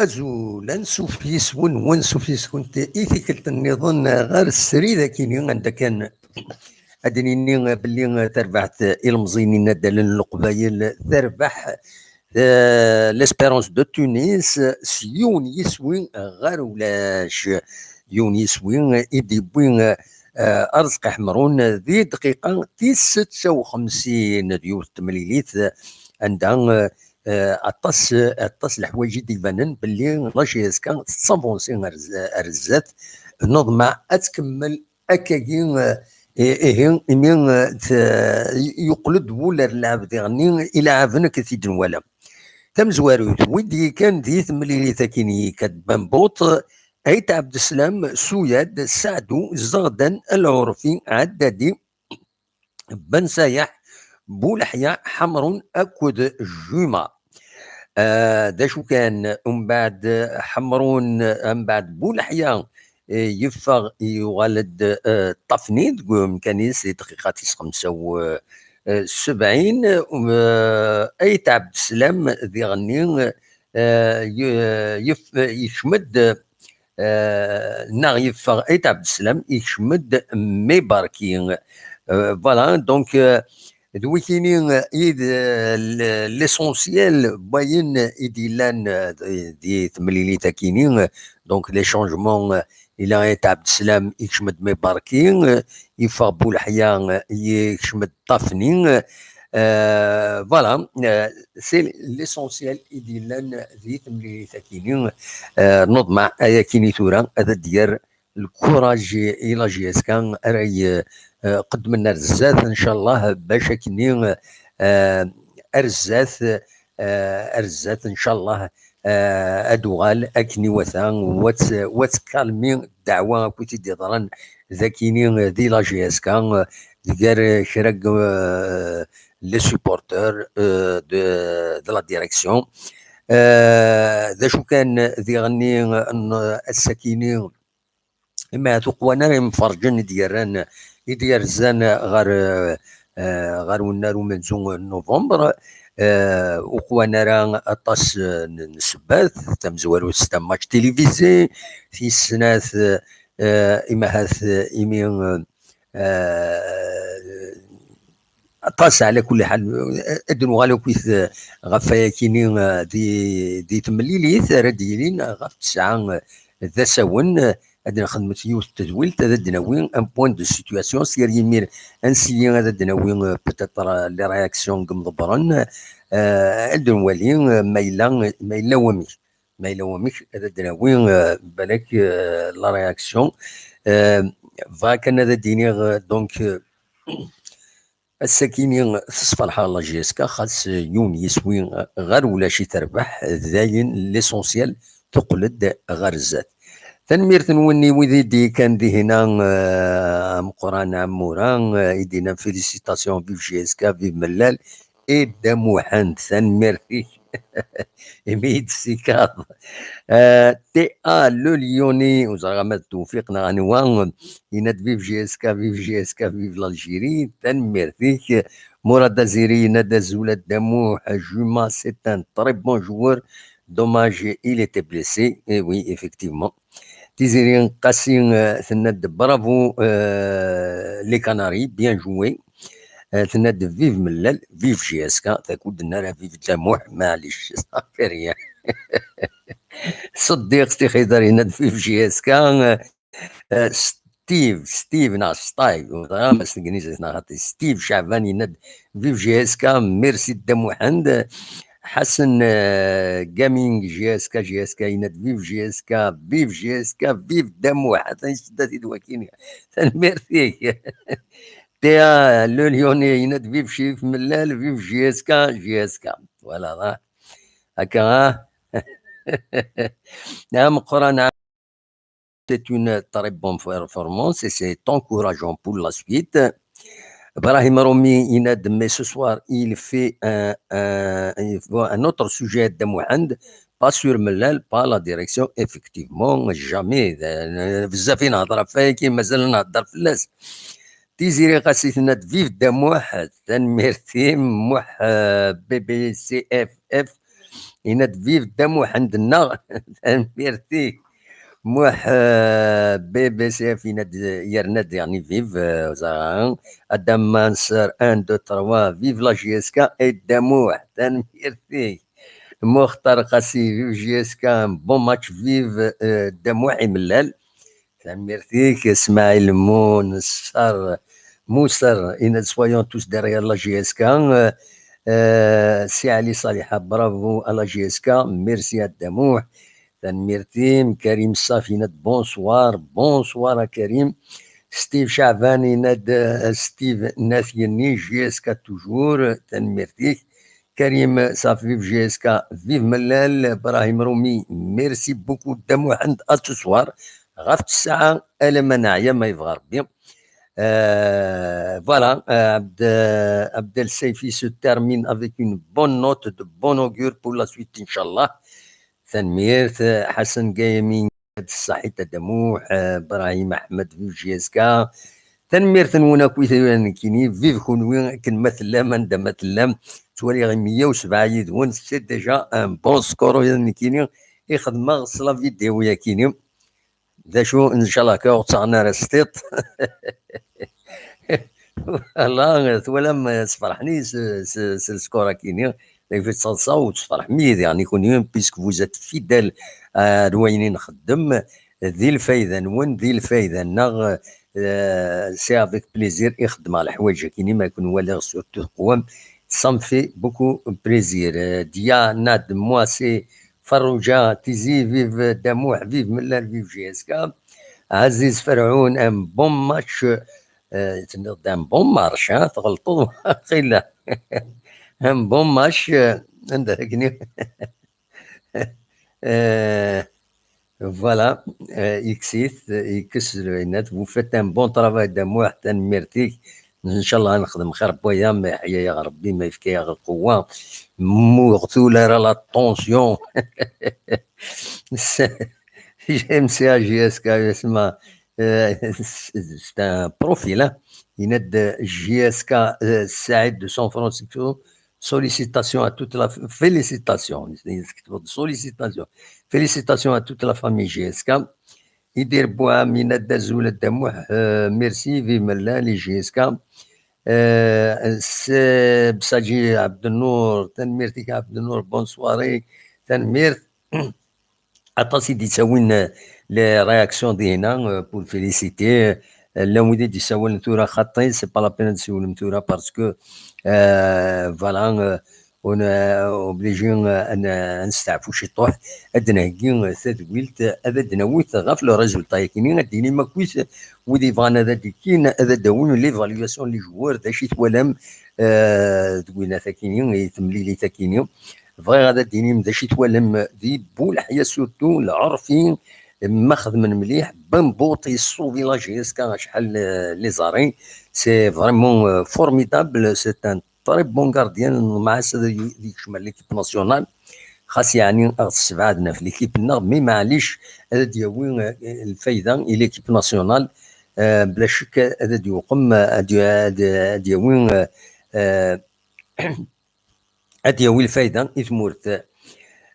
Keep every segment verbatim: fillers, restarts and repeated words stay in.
Azul, ansuf yis-wen, wansuf yis-went i tikkelt nniḍen ɣer srid akini, anda kan ad d-nini belli terbeḥt ilemẓiyen n inaddalen n Leqbayel, terbeḥ, eh, l'Espérance de Tunis s yiwen yiswi ɣer ulac. Yiwen yiswi i d-yewwi, eh, Arezqi Ḥemrun di dqiqa tis setta u xemsin d yiwet temlilit, anda, eh, eh, aṭas, aṭas leḥwayeǧ i d-ibanen belli la J S K tettavonsi ar z-, ar zdat. Neḍmeɛ ad tkemmel akkagi, eh, i-, ihi, imi, eh, t-, yuqel-d wul ar lɛeb diɣenni, ilaɛaben akka t-id-nwala. Tamezwarut, wi d-yekkan di temlilit akini, Kat Bambut, Ayt Ɛebdeslam, Suyad, Saɛdu, Zeɣdan, Lɛurfi, Ɛaddadi, Ben Sayeḥ, Buleḥya, Ḥemrun akked Juma. Ah, d acu kan, umbeɛd Ḥemrun, umbeɛd Buleḥya, eh, yeffeɣ, yuɣal-d, eh, Ṭafni deg umkan-is di dqiqa tis xemsa u, eh, sebɛin, eh, Ayt Ɛebdeslam diɣenni, eh, y-, yef-, yekcem-d, eh, neɣ yeffeɣ Ayt Ɛebdeslam, yekcem-d Mebarki. Eh, voilà, donc, eh, d wikini, eh, i d, eh, l-, l'essentiel n wayen i d-yellan, eh, di, di temlilit akini, eh, donc les changements, eh, ila Ayt Ɛebdeslam yekcem-d Mebarki, eh, yeffeɣ Buleḥya, eh, yekcem-d Ṭafni, eh, voilà, eh, c'est l'essentiel i d-yellan di temlilit akini, eh, neḍmeɛ ayakini tura ad d-yerr lkuraj i la J S K ara y-, eh, qeddmen ar zdat, ncallah, bac akkenni, eh, ar zdat, eh, ar zdat, ncallah, eh, ad uɣal akken iwata, wa tt-, wa ttkalmi ddeɛwa akk i t-id-iḍran d akini di la J S K, eh, gar kra n, eh, les supporters, eh, de, de la direction. Eh, d acu kan diɣenni n ass-akini, ma tuqwan ara imferrǧen i d-yerran, i d-yerzan ɣer, eh, ɣer unnar umenzu n November, eh, uqwan ara aṭas, eh, n, n ssebbat, tamezwarut c'est un match télévisé, tis snat, eh, imahat, eh, imi, eh, aṭas, ɛla kulli ḥal, ad d-nuɣal akkit ɣef wayakini, eh, di, di temlilit ara d-yilin ɣef tesɛa, eh, d asawen, eh, ad nxedmet yiwet n tedwilt, ad d-nawi un point de situation, s yir yimir ansi ad d-nawi, eh, peut-être, eh, les réactions n yimḍebbren, eh, ad nwali, eh, ma yella, ma yella wamek. Ma yella wamek, ad d-nawi, eh, balak, eh, la réaction. Eh, bɣiɣ kan ad d-iniɣ, eh, donc, eh, ass-akini tesferḥ la J S K, xas yiwen yiswi ɣer ulac i terbeḥ, d ayen l'essentiel, teqqel-d ɣer zdat. Tanemmirt-nwen i wid i d-yekkan dihina, eh, ameqqran Amura, eh, i d-yennan félicitations, vive J S K, vive Mellal, et Dda Muḥend, tanemmirt-ik. Imi i d-tessikaḍ. Eh, T A le Lyonnais, ur ẓriɣ ama d Tewfiq neɣ anwa, yenna-d vive J S K, vive J S K, vive l'Algérie. Tanemmirt-ik. Murad Aziri yenna-d azul a Dda Muḥ, Juma, c'est un très bon joueur. Dommage, il était blessé. Eh oui, effectivement. Tiziri Qasi, eh, tenna-d bravo, eh, les Canaries, bien joué. Eh, tenna-d vive Mellal, vive J S K, takud nara vive Dda Muḥ, maɛlic, ça fait rien. Ṣeddiq Sṭixidar yenna-d vive J S K, eh, Steve, Steve neɣ Steve, ur ẓriɣ ma s tegnizit neɣ xaṭi, Steve Caɛban yenna-d vive J S K, merci Dda Muḥend. Ḥasen, eh, Gaming, J S K, J S K yenna-d vive J S K, vive J S K, vive Dda Muḥend. Atan yessedda-t-id wakini. Tanemmirt-ik. T A le Lyonnais yenna-d vive Chérif Mellal, vive J S K, J S K. Voilà, ha. Akka, ha. Ameqqran, c'est une très bonne performance et c'est encourageant pour la suite. Brahim Romi, il a dit, mais ce soir, il fait un, un, il faut un autre sujet de Mohamed, pas sur Mellal, pas la direction. Effectivement, jamais. Euh, بزاف نهضر فيك، مازال نهضر في الناس. Tiziri Qasi tenna-d vive Dda Muḥ, tanemmirt-im, Muḥ, euh, B B C F F. Yenna-d vive Dda Muḥend-nneɣ. Tanemmirt-ik. Muḥ, euh, B B C F yenna-d, yerna-d, yeɛni vive, euh, Zara. Adam Manser, un, deux, trois, vive la J S K et Dda Muḥ. Tanemmirt-ik. Muxtar Qasi, vive J S K, un bon match, vive, euh, Dda Muḥ imellal. Tanemmirt-ik. Smaïl Mounser, Mousser, yenna-d soyons tous derrière la J S K. Euh, euh, Si Ali Saliha, bravo à la J S K, merci à Dda Muḥ. Tanemmirt-im. Karim Saf yenna-d bonsoir, bonsoir à Karim. Steve Chaban yenna-d, euh, Steve Nat Yenni, J S K toujours, tanemmirt-ik. Karim Saf, vive J S K, vive Mellal. Brahim Roumi, merci beaucoup. Dda Muḥend, à ce soir. Ɣef ttesɛa, alamma neɛya, ma yebɣa Rebbi. Euh, voilà, euh, Abd-, Abdel Saifi se termine avec une bonne note de bon augure pour la suite, Inch'Allah. Tanemmirt. Ḥasan Gayami, ṣṣaḥit a Dda Muḥ, euh, Brahim Ahmed, vive J S K. Tanemmirt-nwen akk i tayuran nekkini, vive kunwi, akken ma tellam, anda ma tellam. Ttwaliɣ meyya u sebɛa yid-wen, c'est déjà un bon score, ula d nekkini i xedmeɣ s la vidéo-yakini. D acu, ncallah akka ur ttaɣen ara s tiṭ. Voilà, twalam, sferḥen-iyi s, s, s lskur-akini. Dagi fi ttaḍsa u tferḥem yid-i, yeɛni kunwi, puisque vous êtes fidèles ar wayen i nxeddem, di lfayda-nwen, di lfayda-nneɣ, euh, c'est avec plaisir i xeddmeɣ leḥwayeǧ-akini, ma ken-waliɣ surtout teqwam, ça me fait beaucoup plaisir. Euh, Diana de moi, c'est Farruǧa Tizi, vive Dda Muḥ, vive Mellal, vive J S K. Aziz Ferɛun, un bon match. Euh, tenniḍ-d un bon marche, hein, tɣelṭeḍ, waqila. Un bon match, euh, anda akken i-, euh, voilà, euh, yekkes-it, yekkes lɛinat. Vous faites un bon travail, Dda Muḥ, tanemmirt-ik. Ncallah ad nexdem xir n waya, ma yeḥya-yaɣ Rebbi, ma yefka-yaɣ lqewwa. Muɣ tura ara la tension. J'aime ça, J S K, c'est un profil, hein. Yenna-d J S K, euh, Saïd de San Francisco, sollicitations à toute la, félicitations, sollicitations, félicitations à toute la famille J S K. Idir Bouham yenna-d azul a Dda Muḥ, euh, merci, vive Mellal et J S K. Euh, c'est Bsadji Abdenour, tanemmirt-ik Abdenour, bonne soirée, tanemmirt. Aṭas i d-yettawin, euh, les réactions dinna, euh, pour féliciter. Euh, llan wid i d-yessawalen tura xaṭi, c'est pas la peine ad d-ssiwlem tura parce que, euh, voilà, euh, on est obligé, euh, ad n-, ad nesteɛfu ciṭuḥ, ad d-nheggi, euh, tadwilt, ad d-nawi ɣef le résultat-yakini, ad d-inim akkit wid yebɣan ad d-ikkin, ad d-awin l'évaluation n les joueurs, d acu i twalam, euh, deg winat-akini, i temlilit-akini. Bɣiɣ ad d-inim d acu i twalam di Buleḥya, surtout Lɛerfi, ma xedmen mliḥ. Bambout yessauver la J S K acḥal, euh, les arrêts. C'est vraiment, euh, formidable. C'est un très bon gardien. Nḍemɛ-as ad y-, ad yekcem ar l'équipe nationale. Xas yeɛni ad ɣ-tessebɛadem ɣef l'équipe-nneɣ, mais maɛlic, ad d-yawi, euh, lfayda i l'équipe nationale. Euh, bla ccek ad d-yuqem, euh, ad y-, ad, ad yawi, euh, euh, ad yawi lfayda i tmurt.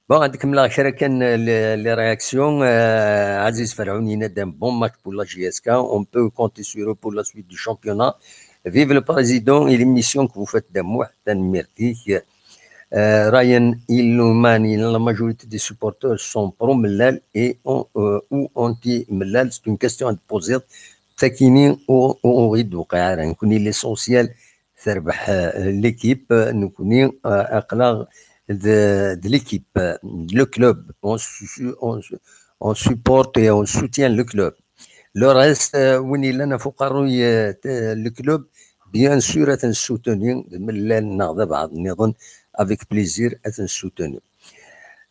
Bon, ad kemmleɣ kra kan, euh, les, les réactions. Euh, Aziz Ferɛun yenna-d un bon match pour la J S K. On peut compter sur eux pour la suite du championnat. Vive le président et l'émission que vous faites, Dda Muḥ, tanemmirt-ik. Euh, Ryan Illuman, la majorité des supporters sont pro Mellal et on, euh, ou anti Mellal. C'est une question à te poser. Takini, ur, ur, ur d-tewqiɛ ara. Nekkni, l'essentiel, terbeḥ, euh, l'équipe, euh, nekkni, euh, aql-aɣ d, d l'équipe, euh, le club, on su-, on su-, on supporte et on soutient le club. Le reste, euh, win yellan ɣef uqerruy, euh, t-, le club, bien sûr, ad t-nessutuni, d Mellal neɣ d abeɛḍ nniḍen, avec plaisir, ad t-nessutuni.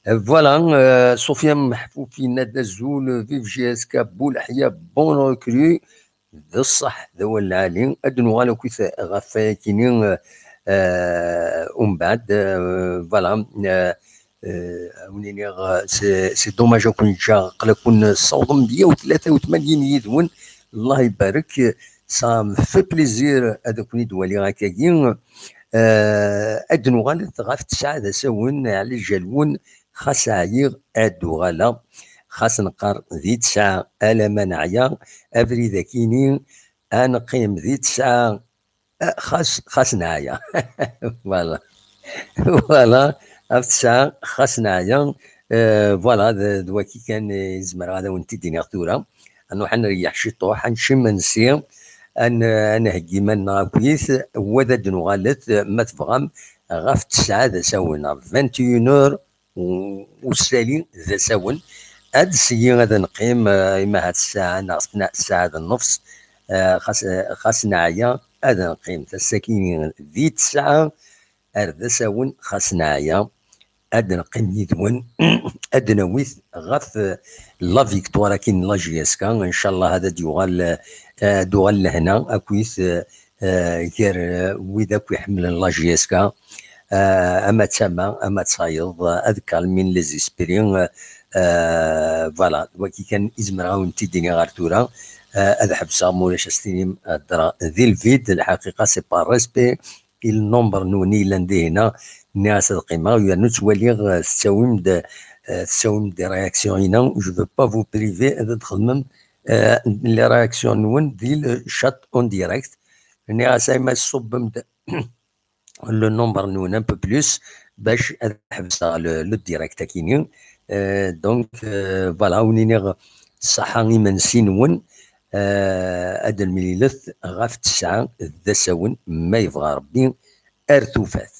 Euh, voilà, euh, Sofiane Mahfouf yenna-d azul, vive J S K, Buleḥya, bon recrue. D ṣṣeḥ, d awal lɛali. Ad d-nuɣal akkit ɣef wayakini, euh, euh, umbeɛd, euh, voilà, euh, euh, ad wen-iniɣ, euh, c'est, c'est dommage ad ken-ǧǧeɣ, aql-aken tessawḍem meyya u tlata u tmanyin yid-wen. Allah ibarek, ça me fait plaisir ad ken-id-waliɣ akkagi. Eh, ad d-nuɣalet ɣef tesɛa d asawen, ɛli jalwen, xas ɛyiɣ ad d-uɣaleɣ. Xas neqqar di tesɛa, alama neɛya, abrid akini, ad neqqim di tesɛa, eh, xas, xas neɛya. Voilà. Voilà, ɣef tesɛa, xas neɛya. Eh, voilà, d, d waki kan, eh, i zemreɣ ad awen-t-id-iniɣ tura. Ad nruḥ ad nreyyeḥ ciṭuḥ, ad nečč imensi, ad n-, ad nheggi iman-nneɣ akkit, wa ad d-nuɣalet, ma tebɣam, ɣef tesɛa d asawen, ɣef vingt et une heures, u-, usali d asawen. Ad syi ad neqqim, eh, ima ahat ssaɛa neɣ tna-, ssaɛa d nnefs, eh, xas, eh, xas neɛya, ad neqqim. Ass-akini di tesɛa ar d asawen, xas neɛya, ad neqqim yid-wen, ad d-nawit ɣef, eh, la victoire akin n la J S K. Ncallah ad d-yuɣal, eh, ad d-uɣal lehna akkit, eh, eh, gar, eh, wid akk iḥemmlen la J S K, eh, ama d tama, ama d tayeḍ, eh, ad kalmin les esprits, eh, eh, voilà, d waki kan i zemreɣ ad wen-t-id-iniɣ ɣer tura. Eh, ad ḥebseɣ, ma ulac, ad s-tinim, eh, heddreɣ di lvid, lḥaqiqa, c'est par respect i le nombre-nwen i yellan dihin-a, nniɣ-as ad qqimeɣ, yernu ttwaliɣ, eh, tettawim-d, eh, tettawim-d des réactions-ina, je veux pas vous priver, ad txedmem, eh, les réactions-nwen di le chat en direct. Nniɣ-as, ayma tṣubbem-d le nombre-nwen un peu plus, bac ad ḥebseɣ le, le direct akini. Eh, donc, eh, voilà, wen-iniɣ ṣṣaḥa imensi-nwen, eh, ad d-nemlilet ɣef tesɛa d asawen, ma yebɣa Rebbi, ar tufat.